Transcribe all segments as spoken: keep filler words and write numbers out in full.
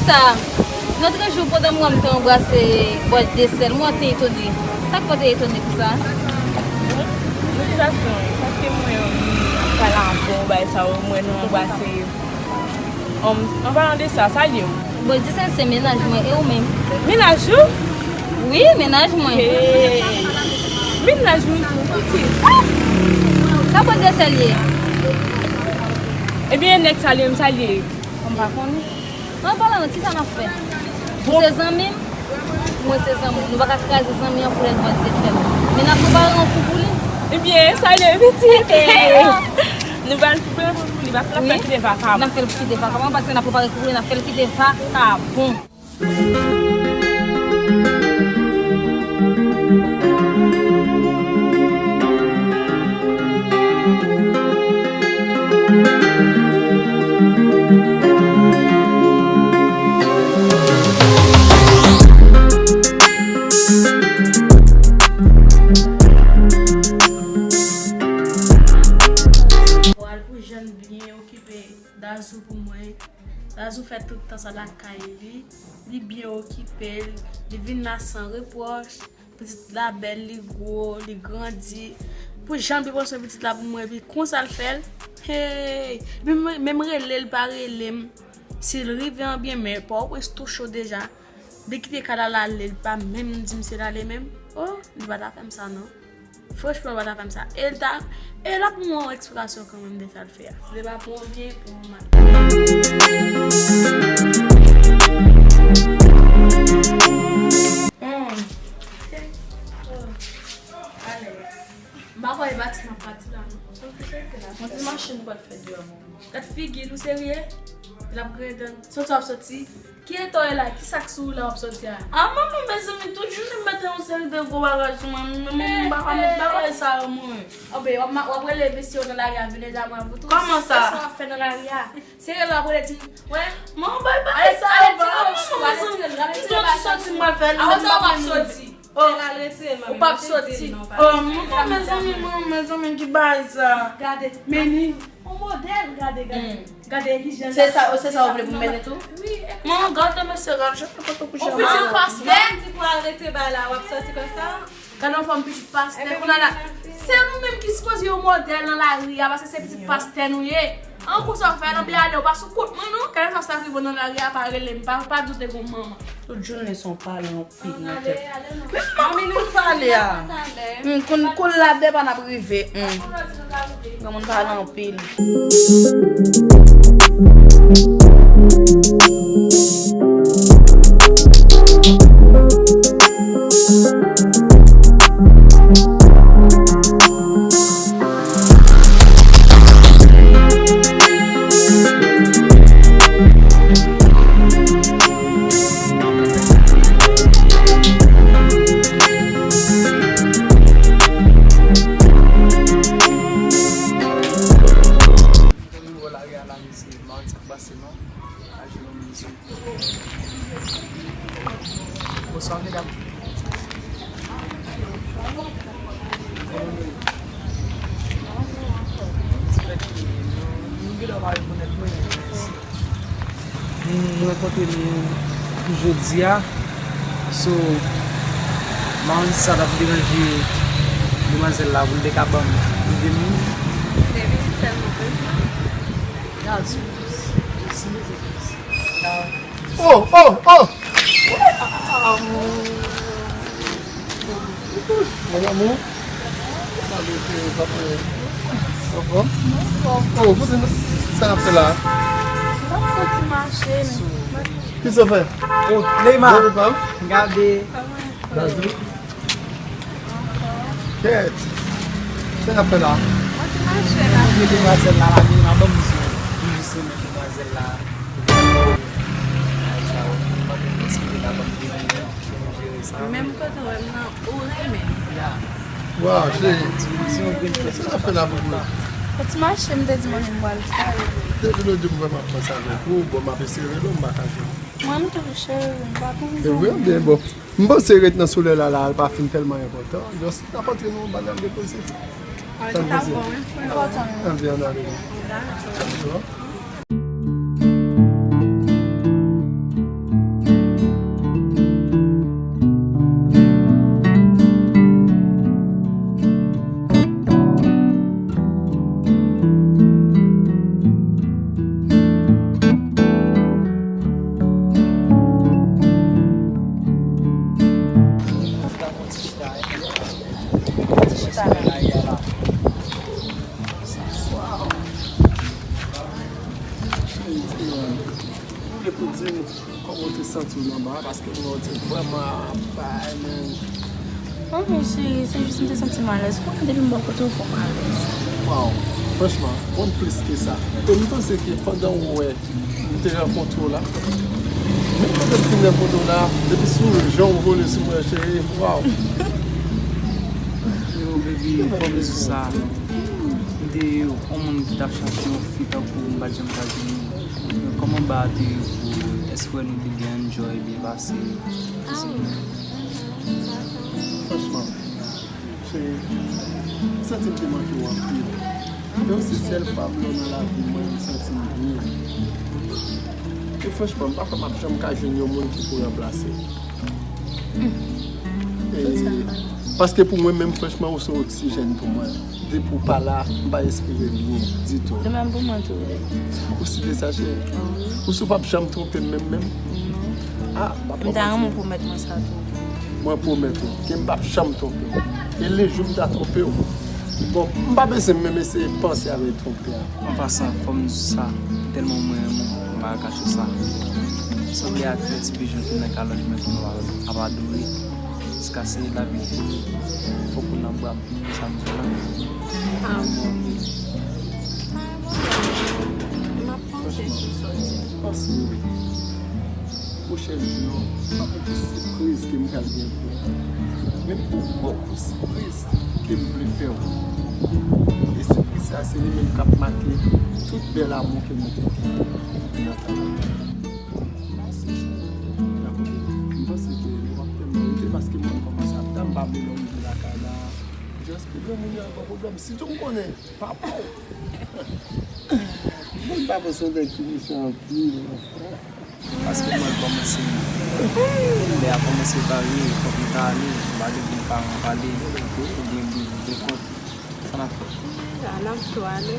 Sa, lòt jou pandan m wè m te anbrase bòt de sèl, mwen te etone. Sa k fè w te etone konsa? Bon, motivasyon, paske mwen pral avè w, bagay sa yo, mwen nou anbrase. An palan de sa, salye w. Bon, di sa se mennaj mwen, e ou menm? Mennaj ou? Wi, mennaj mwen. Hey. Mennaj mwen tou, pitit. Sa bòt de sèl ye? Ebyen, nèg salye m, salye. Kòm pa konnen. An palan, ti sa n ap fè? Ou se zanmi m, mwen se zanmi w. Nou pa ka kraze zanmi an pou lè n vòt de fèm. Men n ap prepare yon kou pou li. Ebyen, salye pitit. Nou pral prepare kou pou li, paske n ap fè l kite vakabon. N ap fè l kite vakabon, paske n ap prepare kou pou li, n ap fè l kite vakabon. Pral pou jèn byen okipe Dazou pou mwen. Dazou fè tout tan sa lakay li. Li byen okipe l. Li vin la san repwòch. Pitit la bèl, li gwo, li grandi. Pou jan l pran swen pitit la pou mwen, epi konsa l fè l. Hey! Menm, menm rele l pa rele m. Si l rive an byen, men Pòtoprens tou cho deja. Li kite kay la, l ale, li pa menm di m si l ale menm. Oh, li pa ta fè m sa non. Franchman, li pa ta fè m sa. E l ta, e l ap ban m yon eksplikasyon kanmenm de sa l fè a. Si li pa pou yon byen, pou yon mal. Hmm. M pa kwè e pati m ap pati la non. Mwen di machin m pral fè deyò. Gad figi l, ou serye? L ap griyen dan. Soti w ap soti. Ki eta w ye la? Ki sa k sou ou la w ap soti a? A manman, mezanmi, tout jounen m mete yon seri de gwo bagay sou mwen, men mwen m pa ka met bagay sa yo mwen. Anben, w ap ma-, w ap rele mesye yo nan lari a vin ede avè w tou. Kòman sa? Sa w ap fè nan lari a? Se rele w ap rele di, wè. Manman, bay bagay sa yo, manman, mezanmi. M di w ki soti m pral fè l. Avan sa w ap soti. Oh. Ou p ap soti. Oh, manman, mezanmi, manman, mezanmi, ki bagay sa? Gade. Meni. On modèl, gade, gade. Hmm. Gade ki jan. Se sa, se sa w vle pou m mennen tou? Wi, epi manman, gade mesye, gade jan kote kouche. On pitit pastè. Di pou arete bay la, w ap soti konsa. Gade yon fanm pitit pastè. Kounye a la, se nou menm ki sipoze yon modèl nan lari a, paske se pitit pastè nou ye. An kou sa w fè, nan byen ale, w pa sou kont mwen non. Kèlkeswa sa k rive w nan lari a, pa rele m, pa, pa di w te gon manman. Tout jounen se yon pale, yon pil nan tèt. Men manmi nou pale a. Hmm, koul, koul la depa n ap rive. Hmm. Granmoun pale anpil. Nimewo lari a la, mesye, Mardi k pase non. Aje yon mizou. Bonswa, medam. Ti fè ki nou, nou genlè pa rekonèt mwen, men si nou rankontre nou jodi a, so, m pa konn si sa t ap deranje demwazèl la pou l te ka ban m de minit. De minit sèlman, prezan. Gad, sou, sou, sou, sou, Oh, oh, oh! Mon amour. Salut, euh, papa. Anfòm? Oh, kote nou? Sa n ap fè la? N ap fè ti mache, men. Ki sa w fè? Oh, Neymar. Gade. Gade. Kèt! Sa n ap fè la? Mwen te mache la. Mwen te demwazèl la, la, men nan ban m di, m jis renmen demwazèl la. Menm kote w wè m nan, ou renmen. Waw, cheri. Sa n ap fè la pou mwen? Mwen te mache, m te di mwen menm m pral fè. Depi lòt jou m wè m ap panse avèk ou, bon, m ap eseye rele w, m pa ka jwenn ou. Mwen, m toujou cheri, m pa konn. E vre, byen bon. M panse ret nan solèy la, la, l pa fin tèlman enpòtan. Just, n ap antre nan yon bagay depresi. Sa n panse? Enpòtan, wi. Ann vin, ann ale. Dakò. Ou vle pou di m kòman w te santi w nan ba a, paske m wè w te vrèman ap bay, men. Bon, men cheri, se jis m te santi m alèz. Ou konnen depi m bò kote w fò m alèz. Waw, franchman, konn plis ke sa. E m panse ke pandan w wè m te rankontre w la, menm pandan m fin rankontre w la, depi sou jan w vole sou mwen, cheri, waw. Yo, baby, fò m di sa. M te yon moun ki t ap chache yon fi tankou w, m pa t janm ka jwenn. Men kòman ba a te ye pou ou? Èske nou te byen enjoy, byen pase? Ah wi. Franchman, cheri, m santi m te manke w anpil. Men w se sèl fanm nan lavi mwen, m santi m byen. E franchman, m pa kwè m ap janm ka jwenn yon moun ki pou ranplase w. E, paske pou mwen menm, franchman, ou se oksijèn pou mwen. Depi w pa la, m pa respire byen ditou. De menm pou mwen tou, wi. Ou si de sa, cheri? Wi. Ou si w p ap janm twonpe m menm, menm? Non. Ah, m ap... M ta renmen w pwomèt mwen sa tou. Mwen pwomèt ou ke m p ap janm twonpe w. E lejou m ta twonpe w, bon, m pa bezwen menm eseye panse avèk twonpe a. An pasan, fò m di sa, tèlman mwen renmen w, m pa ka kache sa. Sanble ak yon ti pijon ki nan kalòt mwen ke m ap adore. Jiskaske lavi fini, fòk ou nan bra m. Sa m di la. Ah. M ap panse sou sa w di. Panse wi. Pwochèn jou, pa konte sipriz ke m pral gen pou ou. Men pou gwo kou sipriz ke m vle fè w. E sipriz sa, se li menm k ap make tout bèl amou ke mwen te gen nan tan. Mèsi, cheri. Dakò, baby. M panse ke nou p ap tèlman rete paske mwen kòmanse ap ta, m pa vle lè w rive lakay la. Just pou granmoun yo pa pwoblèm. Sitou m konnen papa w. Moun pa panse w nèg ki mechan anpil. Paske mwen kòmanse, lè a kòmanse bare, fòk m ta ale, m pa te gen paran pale, oubyen m te gen kont. Sa n ap fè? Sa n ap tou ale.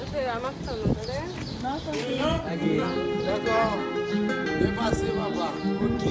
Antre la, m ap tann ou, tande? Ok. Dakò. Byen pase, papa. Ok.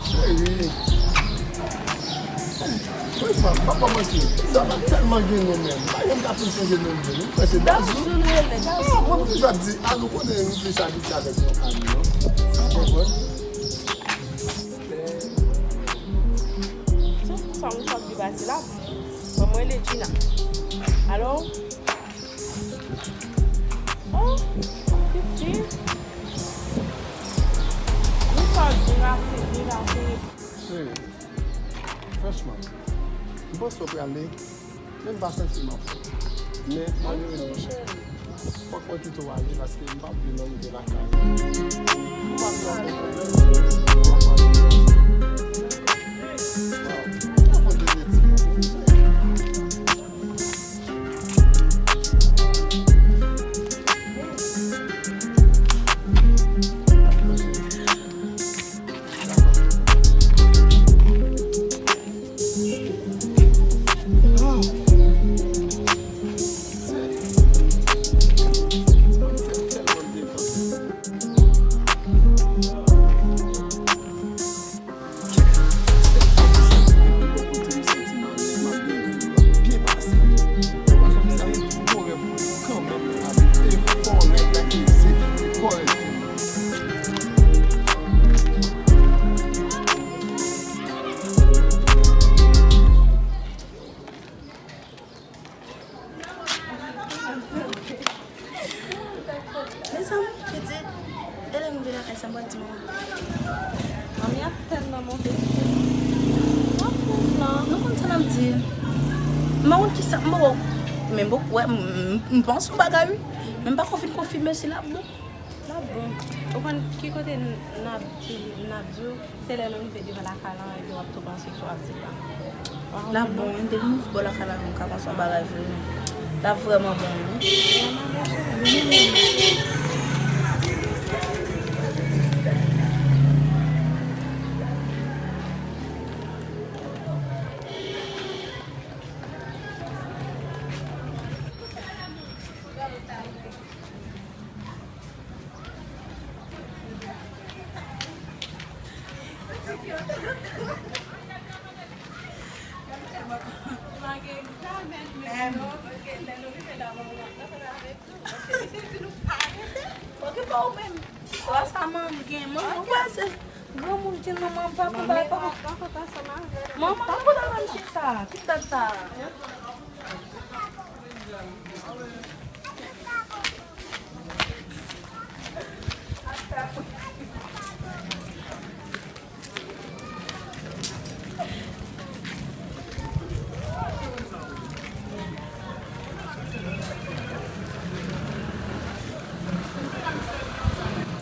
Cheri. Franchman, m pa ba w manti, zam ap tèlman gen non menm. M pa janm ka fin sonje non li. M kwè se Dazou. Dazou l rele, Dazou. Ah, mwen m toujou ap di, ah, nou konnen nou plis abitye avèk non Ann, non. Ou konprann? Se pou sa m sot viv ase la. Bon, mwen rele Gina. Alo? Oh, piti. Ou sot vin rase, vin rase. Cheri, franchman, m panse w prale, men m pa santi m ap fè. Men malerezman, fòk mwen kite w ale paske m p ap vle nan rive lakay. M p ap vle anpil pwoblèm, fòk mwen ale. Waw, mwen fò devye ti. Mwen di manmi. Manmi ap tèlman monte. Mwen konn sa n ap di. Mwen konn kisa, mwen, men bon, wè, m, m, m panse yon bagay, wi. Men m pa ko fin konfime si l ap bon. L ap bon. Ou konn ki kote n, n ap di, n ap di w, se lè nou rive devan lakay lan, epi w ap tou panse si w ap di pa. L ap bon, wi, depi m bò lakay la, m ka panse yon bagay vre, wi. L ap vrèman bon, wi. Okipe w menm. Ou pa sa manm gen manm, ou pa se granmoun gen manman, papa, papa. Manman pa konn al manm chita. Ki dat sa?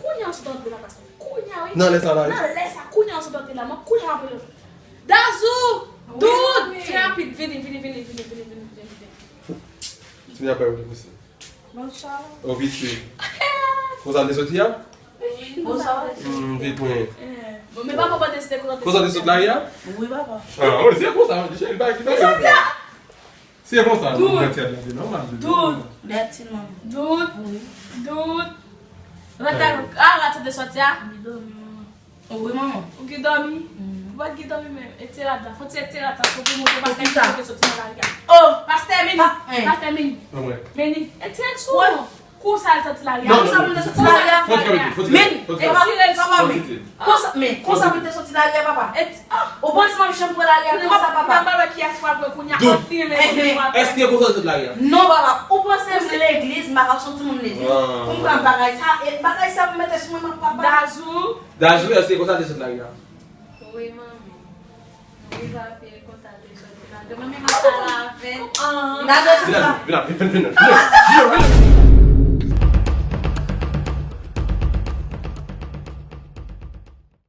Kounye a w sot antre la, pastè. Kounye a, wi. Nan lè sa la, wi. Nan lè sa, kounye a w sot antre la, mwen kounye a w ap rele. Dazou! Doud! Fè rapid, vini, vini, vini. Timoun yo ap bay ou li pouse. Bonswa. O, vit fè. Konsa l te soti a? Bonswa. Hmm, vit mwen. Bon, men papa pa deside konsa te soti a. Konsa l te sot lari a? Wi, papa. Ah, wi, se konsa, cheri, pa ki bagay. Se konsa, Doud. Mwen ti a di non, mwen di non. Doud. Doud. Wi. Doud. Rete, ah, la te soti a? Li dòmi, manman. Wi, manman. Ou ki dòmi? Ou pa ki dòmi menm. Etye rad la. Fò ti etye rad la. Fò pou montre pastè Mini kote soti nan lari a. Oh! Pastè Mini! Pastè Mini! Mini! Etye rad sou ou. Konsa l soti lari a. Non, konsa pou l te soti lari a. Fò ti kanpe, fò ti kanpe. Mini! Etye rad sou ou. Konsa, men, konsa pou l te soti lari a, papa. Ou panse manmi chanm pran lari a konsa, papa? Mwen pa wè kiyès pral pran kounye a. Doud. Èske konsa l soti lari a? Non, papa. Ou panse m legliz, m pa ka soti moun legliz. Pou m pran bagay sa, e bagay sa pou mete sou mwen, papa. Dazou. Dajou, èske konsa te sot lari a? Wi, manmi. Wi, papi, konsa te soti lari a. Manmi, m ap pale avè l. Dajou, se sa. Vin la, vin la, vin, vin, vin, vin.